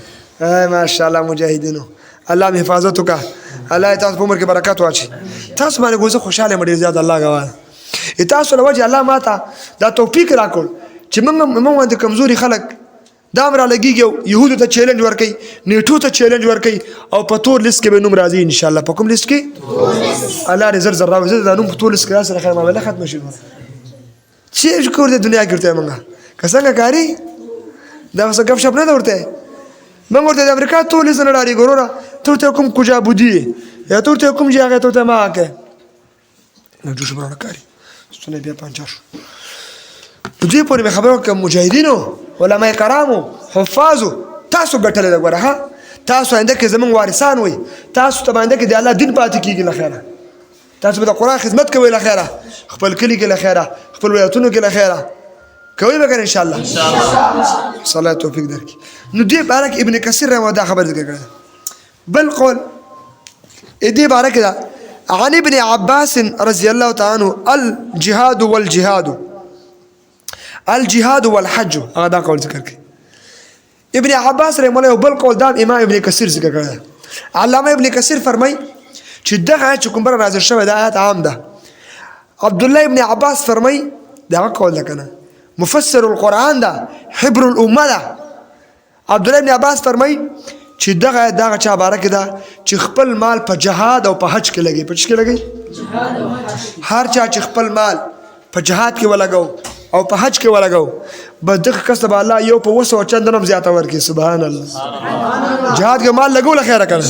Speaker 1: ماشاءالله مجاهدینو، الله مې حفاظت وکړه، الله تاسو په عمر کې برکت واچي. تاسو باندې ګوزه خوشاله یم ډېر زیات، الله ګواه تاسو له وجې الله ماته دا توفیق راکړ چې موږ باندې کمزوري خلک دا هم رالګېږي، او یهودو ته چیلنج ورکوي، نیټو ته چیلنج ورکوي، او په تور لیست کې به نوم راځي ان شاء الله. په کوم لیست کې؟ الله دې زر زر راوړي، زه دا نوم په تور لیست کې راسره خیر معامله ختمه شي. چې کور دې دنیا کې ورته مونږ که څنګه کاري دا څه ګپ شپ نه ده ورته. مونږ ورته د امریکا تور لیست نه ډارېږو وروره، ته ورته کوم کجا بودي یا ته ورته کوم چې هغه ته ورته ما کې نه جوش برانه کاري ستونی بیا پنجر شو. په دې پورې مې خبره وکړه مجاهدینو، علما کرامو، حفاظو، تاسو ګټلې ده ګوره، ها تاسو آینده کې زمونږ وارثان وئ، تاسو ته به آینده کې د الله دین پاتې کېږي له خیره، تاسو به د قرآن خدمت کوئ له خیره، خپل کلي کې له خیره، خپل ولایتونو کې له خیره کوئ به که نه انشاءالله؟ الله توفیق درکړي. نو دې باره کې ابن کثیر رحمه دا خبره ذکر کړې ده. بل قول دې باره کې ده عن ابن عباس رضی الله تعالی عنه الجهاد والجهاد الجهاد والحج، هغه دا قول ذکر کړي ابن عباس رحمه الله. بل قول دا امام ابن کثیر ذکر کړی. علامه ابن کثیر فرمای چې دغه آیت چې کوم بر نازل شوی دا آیت عام ده. عبد الله ابن عباس فرمای دا قول ده کنه، مفسر القرآن ده، حبر الامه ده. عبد الله ابن عباس فرمای چې دغه دغه چا باره کې ده چې خپل مال په جهاد او په حج کې لګي. په څه کې لګي؟ هر چا چې خپل مال په جهاد کې ولګاو او په حج کې ولګاو، بس دغه کس ته به الله یو په وسه او چند نم زیاته ورکړي. سبحان الله، جهاد کې مال لګو له خیره کنه،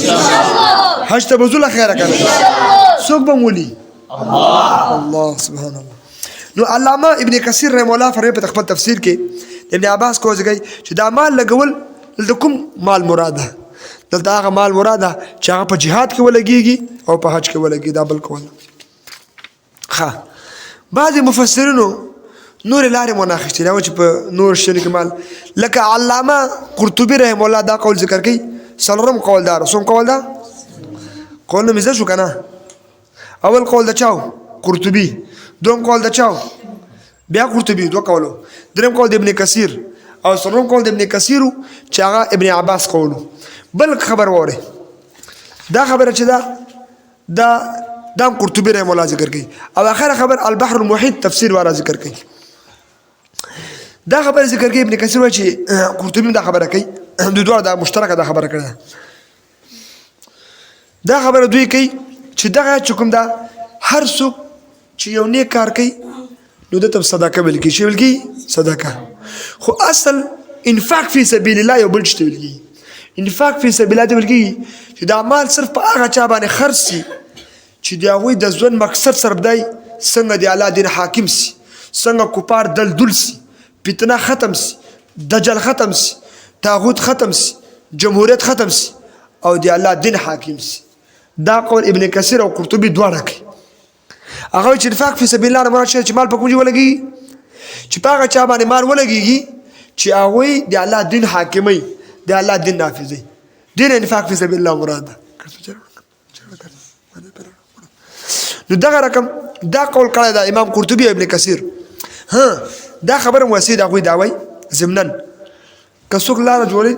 Speaker 1: حج ته به ځو له خیره کنه، څوک به مولي؟ الله، سبحان الله. نو علامه ابن کثیر رحم الله فرمایي په خپل تفسیر کې ابن عباس کو ځای چې دا مال لګول دلته کوم مال مراد ده؟ دلته هغه مال مراد ده چې هغه په جهاد کې ولګيږي او په حج کې ولګي. دا بل کول. ښه بعضې مفسرینو نورې لارې مو نه اخیستې، دا چې په نور شیانو کې مال، لکه علامه قرطبي رحم الله دا قول ذکر کوي. څلورم قول دا څوم قول دا قول نو مزه شو کنه. اول قول د چاو قرطبي، دوم قول د چاو بیا قرطبي، دوه قولو، دریم قول د ابن کثیر او څلورم قول د ابن کثیر چې هغه ابن عباس قولو. بل خبر وره، دا خبره چې دا دا دام قرطبي رحم الله ذکر کوي او اخر خبر البحر المحیط تفسیر واره ذکر کوي. دا خبره ذکر کوي ابن کثیر وایي چې قرطبي دا خبره کوي، د دوه دا مشترکه دا خبره کړې. دا خبره دوی کوي چې دغه چې کوم دا هر څوک چې یو نیک کار کوي نو دته صدقه ویل کیږي، ویل کیږي صدقه. خو اصل انفاق فی سبیل الله یو بل څه ویل کیږي. انفاق فی سبیل الله ویل کیږي چې دا مال صرف په هغه چا باندې خرڅ شي چې د هغوی د ژوند مقصد صرف دی څنګه د الله دین حاکم سي، څنګه کفار دلدل سي، فتنه ختم سي، دجل ختم سي، طاغوت ختم سي، جمهوریت ختم سي او د الله دین حاکم سي. دا قول ابن کثیر او قرطبي دواړه کوي. هغه چې انفاق فی سبیل الله مراد چې مال په کوم ځای ولګي، چې په هغه چا باندې مال ولګيږي چې هغوی د الله دین حاکمي، د الله دین نافذي، دین انفاق فی سبیل الله مراد ده. نو دغه رقم دا قول کړی دا امام قرطبي او ابن کثیر. ها دا خبره موسید هغوی دا وایي ضمناً که څوک لاره جوړوي،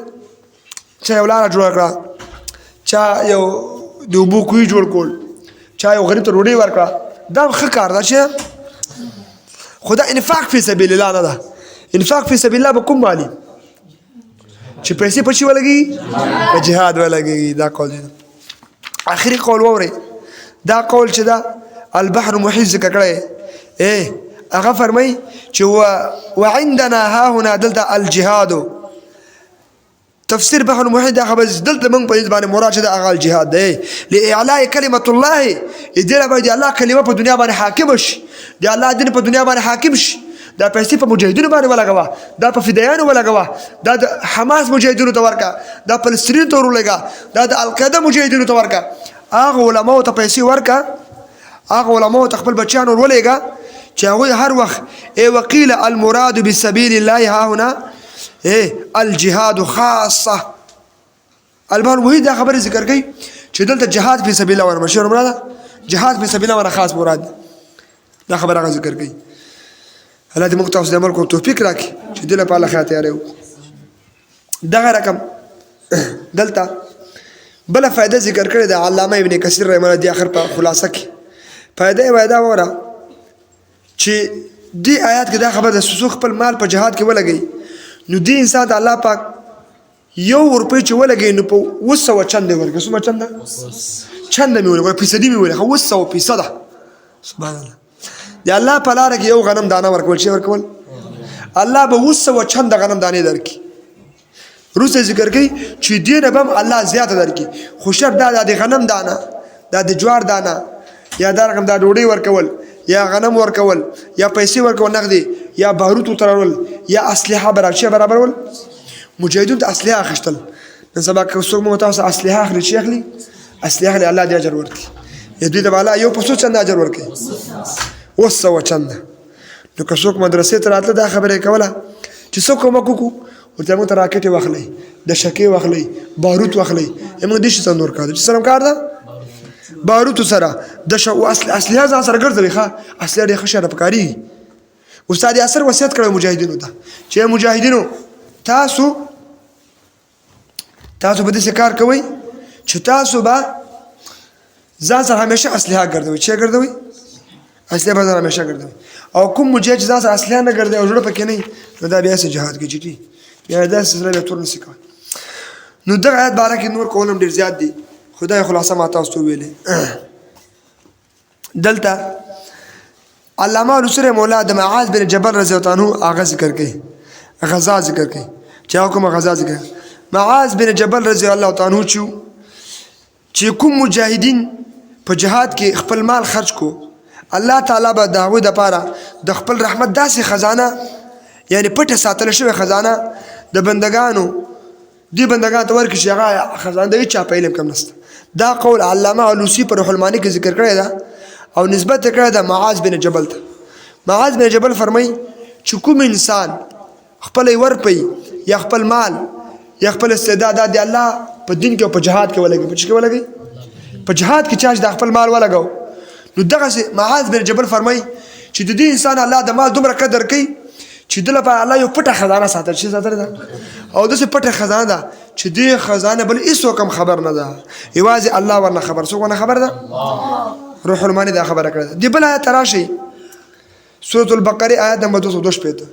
Speaker 1: چا یو لاره جوړه کړه، چا یو د اوبو کوی جوړ کول، چا یو غریب ته ډوډۍ ورکړه، دا هم ښه کار ده چې خو دا انفاق فی سبیل الله نه ده. انفاق فی سبیل الله به کوم مالي چې پیسې په چی ولګي، په جهاد ولګي. دا قول دی. اخري قول ووري، دا قول چې دا البحر محیط ذکر کړی، اے هغه فرمای چې وعندنا ها هنا دلته الجهاد تفسیر بحر المحیط دا خبر دلته موږ په دې باندې مراد چې دا هغه الجهاد دی لاعلاء کلمت الله، دې لپاره چې الله کلمه په دنیا باندې حاکم شي، د الله دین په دنیا باندې حاکم شي. دا پیسې په مجاهدینو باندې ولګوه، دا په فدایانو ولګوه، دا د حماس مجاهدینو ته ورکه، دا فلسطین ته ورولېږه، دا د القاعده مجاهدینو ته ورکه، هغه علماو ته پیسې ورکه، هغه علماو ته خپل بچیان ورولېږه چې هغوی هر وخت ای وقیل المراد بسبیل الله ها هنا ای الجهاد خاصه. البان وحید دا خبره ذکر کوي چې دلته جهاد فی سبیل الله ورمشه مراد جهاد فی سبیل الله خاص مراد دا خبره هغه ذکر کوي. الله دې موږ تاسو د عمل کولو توفیق راکړي چې دې لپاره الله خیر تیاری وکړو. دغه رقم دلته بله فایده ذکر کړې ده علامه ابن کثیر رحمه الله د اخر په خلاصه کې فایده یې وایي دا وره چې دې آیات کې دا خبره ده چې څوک خپل مال په جهاد کې ولګوي نو دې انسان ته الله پاک یو روپۍ چې ولګوي نو په 700 چنده یې ورکوي. څومره چنده؟ چنده مې ولګوي، فیصدي مې ولګوي، 700%. سبحان الله. د الله په لاره کې یو غنم دانه ورکول شي، ورکول الله به 700 چنده غنم دانې درکړي. روسه ذکر کوي چې دې نه به هم الله زیاته درکړي، خو شرط دا ده د غنم دانه، دا د جوار دانه، یا دا رقم دا ډوډۍ ورکول، یا غنم ورکول، یا پیسې ورکول نغدې، یا باروت ورته راوړل، یا اسلحه برابر شي برابرول. مجاهدینو ته اسلحه اخیستل. نن سبا که څوک موږ تاسو اسلحه اخلي چې اخلي اسلحه اخلي، الله دې اجر ورکړي. دوی ته به الله یو په څو چنده اجر ورکوي؟ 700 چنده. نو که څوک مدرسې ته راتله دا خبره یې کوله چې څه کومک وکړو، ورته موږ ته راکټې واخلئ، د شکې واخلئ، باروت واخلئ، موږ دې شي څه نور کار دی چې سره کار ده باروتو سره د اسلحه ځان سره ګرځوي. ښه اسلحه ډېر ښه شی ده، پکارېږي. استاد یاسر وصیت کړی مجاهدینو ته چې مجاهدینو تاسو به داسې کار کوئ چې تاسو به ځان سره همیشه اسلحه ګرځوئ. چې ګرځوئ اسلحه به ځان همیشه ګرځوئ. او کوم مجاهد چې ځان سره اسلحه نه ګرځوي او زړه پکې نه وي نو دا بیا څه جهاد کوي چې بیا داسې زړه بیا تور نشي کولی. نو دغه آیت باره کې نور قول هم ډېر زیات دي، خو دا یې خلاصه ما تاسو ته وویلې. دلته علامه رسول مولا د معاذ بن جبل رضی الله عنه هغه ذکر کوي، غزا ذکر کوي چې هغه کومه غزا ذکر معاذ بن جبل رضی الله تعالی عنہ چې کوم مجاهدین په جهاد کې خپل مال خرج کو، الله تعالی به د هغوی دپاره د خپل رحمت داسې خزانه، یعنی پټه ساتل شوې خزانه د بندګانو دې بندګانو ته ورکړي چې هغه خزانه د هیچا په علم کې هم نشته. دا قول علامه علوسي په روح المعاني کې ذکر کړی ده او نسبت یې کړی ده معاذ بن جبل ته. معاذ بن جبل فرمایي چې کوم انسان خپل ورپی یا خپل مال یا خپل استعداد د الله په دین کې او په جهاد کې ولګي. په څه کې ولګي؟ په جهاد کې. چا چې د خپل مال ولګاو، نو دغه معاذ بن جبل فرمایي چې د دې انسان الله د مال دومره قدر کوي چې د لپاره الله یو پټه خزانه ساتل شي، ساتل ده، او داسې پټه خزانه ده چې دې خزانه بل هیڅوک هم خبر نه ده، یوازې الله ورنه خبر. څوک ورنه خبر ده؟ روح المانی دا خبره کړې ده. دی بل آیت راشي، سورة البقره آیت نمبر 262،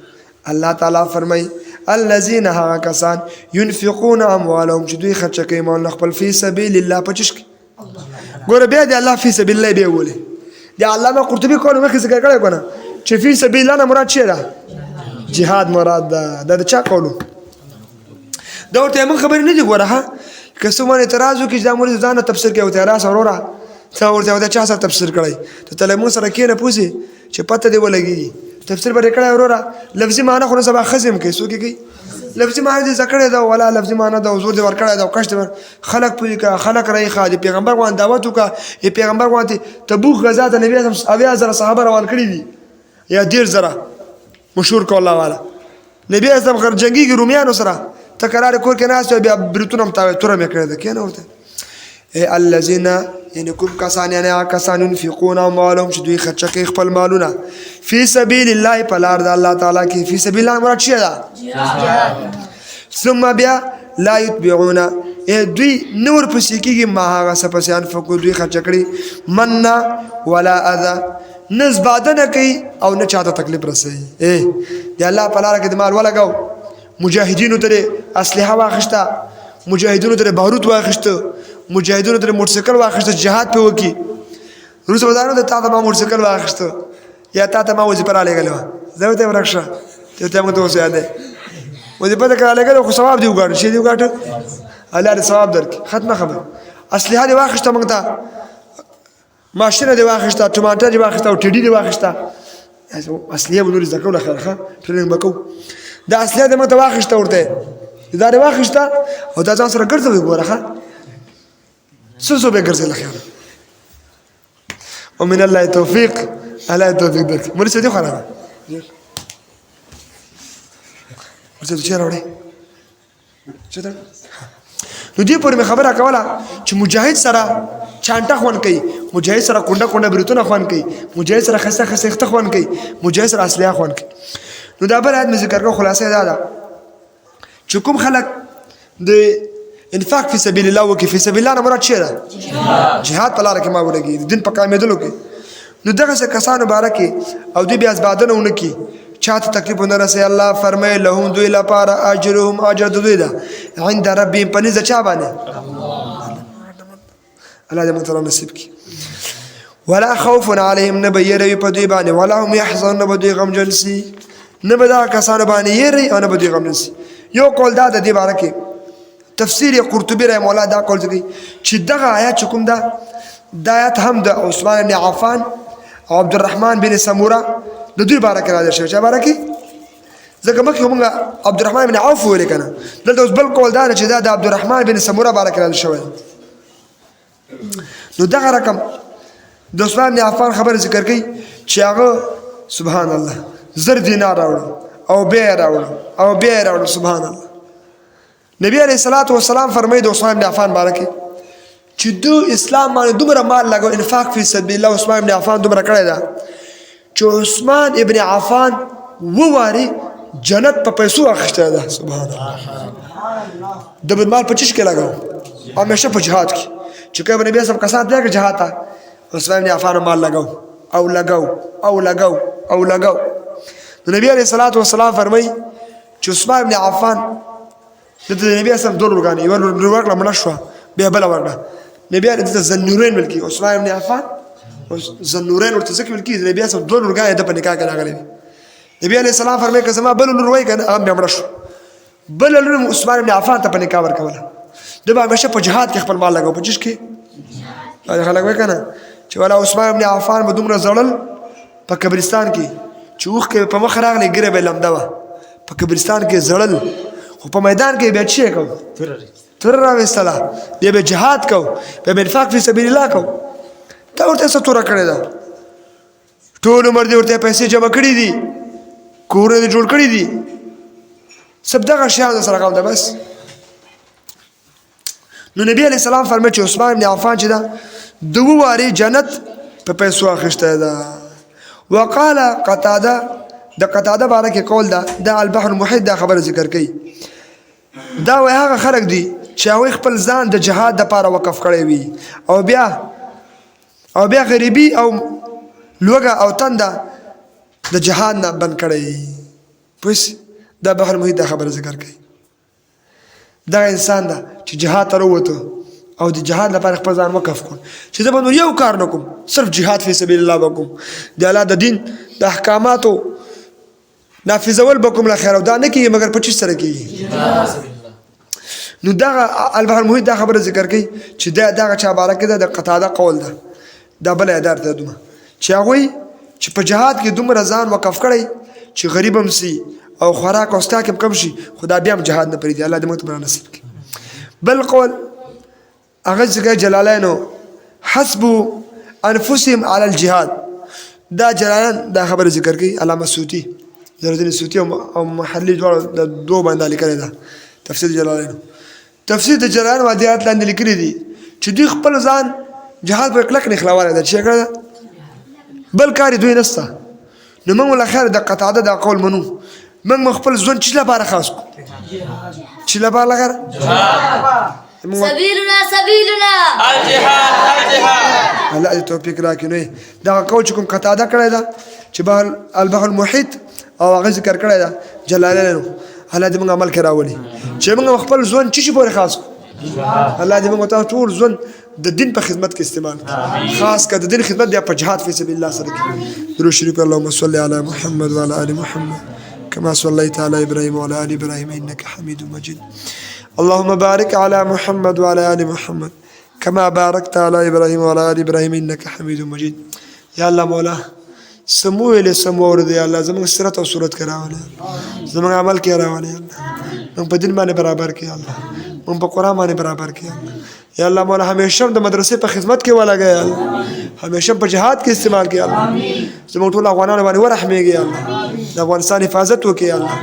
Speaker 1: الله تعالی فرمای: الذين هغه کسان، ينفقون اموالهم، چې دوی خرچ کوي مال خپل، فی سبیل الله، په چش کې. ګوره بیا د الله فی سبیل الله بیا ولې د علامه قرطبي قول مخکې ذکر کړی کنه چې فی سبیل الله نه مراد چی ده؟ جهاد مراد ده. دا د چا قولو؟ دا ورته موږ خبرې نه دي. ګوره ها، که څوک باندې اعتراض وکړي چې دا مولوي ځان تفسیر کوي، ورته راشه وروره، ته ورته دا چا سره تفسیر کړی؟ ته ته له موږ سره کښېنه پوسې چې پته دې ولګېږي تفسیر به دې کړی. وروره، لفظي معنی خو نن سبا ښځې هم کوي. څوک یې کوي؟ لفظي معنی دې زده کړې ده، ولا لفظي معنی ده، زور دې ورکړی ده او کش دې خلک پوه کړه، خلک رايښه، د پیغمبر غوان دعوت وکړه. د پیغمبر غوان تبوک غزا ته نبي اعظم 70,000 صحابه روان کړي دي یا 30,000، مشهور کو الله والا. نبی اعظم غر جنگیږي رومیانو سره، ته قرار کور کې ناست، بیا بریتونه هم تاوې، توره مې کړې ده. کښېنه ورته. ای الذین، یعنی کوم کسان، یعنی هغه کسان، ينفقون اموالهم، چې دوی خرچه کوي خپل مالونه، فی سبیل الله، په لار د الله تعالی کې. فی سبیل الله مراد څه ده؟ ثم بیا، لا یتبعون، دوی نور پسې کېږي، ما هغه څه پسې، انفقو، دوی خرچه کړي، منه ولا اذى، نه زباده کوي او نه چاته تکلیف رسوي. د الله په لار کې د مال ولګاو، مجاهدینو ته اسلحه واخیسته، مجاهدینو ته باروت واخیسته، مجاهدینو ته موټرسایکل واخیسته، جهاد په وکي. روس بازارو ته تا ته ما موټرسایکل واخیسته یا تا ته ما وظیفه را لېږلې وه، زه ورته ورک شه، ته ته موږ ته اوس یاد دی وظیفه ته را لېږلې، خو ثواب دې وګاټه، چې دې وګاټه، الله دې ثواب درکړي. ختمه خبره. اسلحه دې واخیسته موږ ته، ماشینه دې واخیسته، ټماټر دې واخیسته او ټډي دې واخیسته. اصليه به نور زده کوله، خیر ښه ټریننګ به کوو. دا اصليه دې موږ ته واخیسته، ورته دا دې واخیسته او دا ځان سره ګرځوي. ګوره ښه، څه څه به ګرځي له خیره. ومن الله توفیق، الله توفیق درکړي. مولوي صاحب دې خرابه ورته چې راوړې چې دا. نو دې پورې مې خبره کوله چې مجاهد سره چانټه خوان کوي، مجاهد سره کونډه کونډه بریتونه خوان کوي، مجاهد سره خسته خسته اخته خوان کوي، مجاهد سره اصلیا خوان کوي. نو دا بل آیت مې ذکر کړ. خلاصه دا ده چې کوم خلک د انفاق فی سبیل الله وکي، فی سبیل الله نه مراد څه ده؟ جهاد په لار کې ما ولګي، دین په کامیدلو کې. نو دغه څه کسانو باره کې او دوی بیا ازبادنه ونه کړي، چاته تکلیف نه رسي، الله فرمایي: لهم، دوی لپاره، اجرهم، اجر د دوی ده، عند ربهم، په نزد چا باندې؟ الله دې موږ ته نصیب کړي. ولا خوف علیهم، نه به یروي په دوی باندې، ولا هم يحزنون، نه به دوی غمجن سي. نه به دا کسانو باندې یری او نه به دوی غمجن سي. یو قول دا د دې باره کې تفسیر قرطبي رحم الله دا قول کوي چې دغه آیات چې کوم ده، دا آیات هم د عثمان بن عفان او عبد الرحمن بن سموره د دوی باره کې راځي. شوی چې باره کې، ځکه مخکې موږ عبد الرحمن بن عوف ویل کنه، دلته اوس بل قول دا چې دا د عبد الرحمن بن سموره باره کې راځي شوی. نو دغه رقم د عثمان بن عفان خبره ذکر کړي چې هغه سبحان الله 1000 دینار راوړو او بیا راوړو او بیا راوړو. سبحان الله، نبی علیہ الصلوۃ والسلام فرمایي د عثمان بن عفان باره کې چې دو اسلام باندې دومره مال لګو، انفاق فی سبیل الله عثمان بن عفان دومره کړی دا چې عثمان ابن عفان وواري جنت په پیسو اخیسته ده. سبحان الله، د بل مال په چش کې لګاو، همیشه په جهاد کې چې کوم نبی سم کسان دی جهاد ته، عثمان بن عفان مال لګاو او لګاو او لګاو او لګاو. نو نبی علیہ الصلوۃ والسلام فرمایي چې عثمان بن عفان د نبی اسلام دوه لورګانې، یوه لور ورکړه، مړه شوه، بیا بله ورکړه نبی علیه ته ذنورین ویل کېږي. عثمان بن عفان ذنورین ورته ځکه ویل کېږي، نبی اسلام دوه لورګانې د په نکاح کې راغلې دي. نبی علیه السلام فرمایي که زما بله لور وای که نه، هغه بیا مړه شو، بله لور عثمان بن عفان ته په نکاح ورکوله. ده به همیشه په جهاد کې خپل مال لګاو. په چش کې؟ خلک وایي که نه چې والا عثمان بن عفان به دومره زړل په قبرستان کې چې اوښکې په مخ راغلې، ږیره به یې لمده وه، په قبرستان کې زړل، خو په میدان کې بیا څه کو؟ توره راویستله، بیا به جهاد کو، بیا به انفاق فی سبیل الله کو. تا ورته څه توره کړې ده؟ ټول عمر دې ورته پیسې جمع کړې دي، کورونه دې جوړ کړي دي، سب دغه شیان سره غم ده بس. نو نبی علیہ السلام فرمایي چې عثمان بن عفان چې دا دوه واري جنت په پیسو اخیستی ده. وقال قتاده، د قتاده باره کې قول ده، د البحر المحیط دا خبره ذکر کوي. دا وایي هغه خلک دي چې هغوی خپل ځان د جهاد دپاره وقف کړی وي او بیا غریبي او لوږه او تنده د جهاد نه بند کړی. پوه دا بحر محیط دا خبره ذکر کوي. دغه انسان ده چې جهاد ته راووته او د جهاد لپاره خپل ځان وقف کړ چې زه به نور یو کار نه کوم، صرف جهاد فی سبیل الله به کوم، د الله د دین د احکاماتو نافذول به کوم له خیر، او دا نه کېږي مګر په چیز سره کېږي. نو دغه البحر المحیط دا خبره ذکر کوي چې دا دغه چا باره کې ده، د قتاده قول ده. دا بله ادار ته دومره چې هغوی چې په جهاد کې دومره ځان وقف کړی چې غریب هم سي او خوراک او څښاک هم کم شي، خو دا بیا هم جهاد نه پرېږدي. الله دې موږ ته نصیب کړي. بل قول هغه ذکر جلالینو حسب انفسهم على الجهاد. دا جلالین دا خبره ذکر کوي. علامه سیوطي، جلال الدین سیوطي او محلي دواړو د دوو باندې لیکلی ده تفسیر جلالینو. تفسیر د جلالین وادیات لاندې لیکلي دي چې دوی خپل ځان جهاد پر کلک نښلولی ده چې کړه بل کار دوی نسته. نو موږ له خیر د قتاده دا قول منو، موږ خپل ژوند چې لپاره خاص کو چې لپاره لغر
Speaker 2: سبیلنا سبیلنا
Speaker 3: الجهاد الجهاد.
Speaker 1: الله دې توفیق راکړي. نو دا قول چې کوم قتاده کړی ده چې بحر البحر المحیط او هغه ذکر کړی ده جلالینو، الله دې موږ عمل کې راولي چې موږ خپل ژوند چې شي پورې خاص کو. الله دې موږ تاسو ټول ژوند د دین په خدمت کې استعمال کړي، خاص کړه د دین خدمت بیا په جهاد فی سبیل الله سره کړي. درود شریف. اللهم صل علی محمد وعلى ال محمد كما صليت على ابراهيم وعلى ال ابراهيم انك حميد مجيد. اللهم بارك على محمد وعلى ال محمد كما باركت على ابراهيم وعلى ال ابراهيم انك حميد مجيد. یا الله مولا سمو ویلې سمو اورېدې، یا الله زموږ سرت او صورت کې راولې، زموږ عمل کې راولې، یا الله موږ په دین باندې برابر کړې، یا الله موږ په قرآن باندې برابر کړې. یا الله، یا الله مولا همیشه د مدرسې په خدمت کې ولګې، یا الله همیشه په جهاد کې استعمال کړې، یا الله زموږ ټول افغانانو باندې ورحمېږي، یا الله د افغانستان حفاظت وکړي، یا الله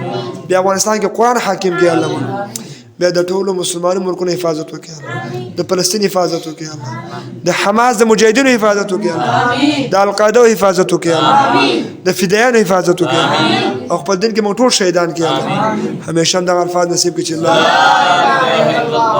Speaker 1: بیا افغانستان کې قرآن حاکم کړي، یا الله مولا بیا د ټولو مسلمانو ملکونو حفاظت وکړي، د فلسطین حفاظت وکړي، د حماس د مجاهدینو حفاظت وکړي، د القاعده حفاظت وکړي، د فدایانو حفاظت وکړي، او خپل دین کې موږ ټول شهیدان کړي. همیشه دغه الفاظ نصیب کړي چې لا
Speaker 3: اله الا الله.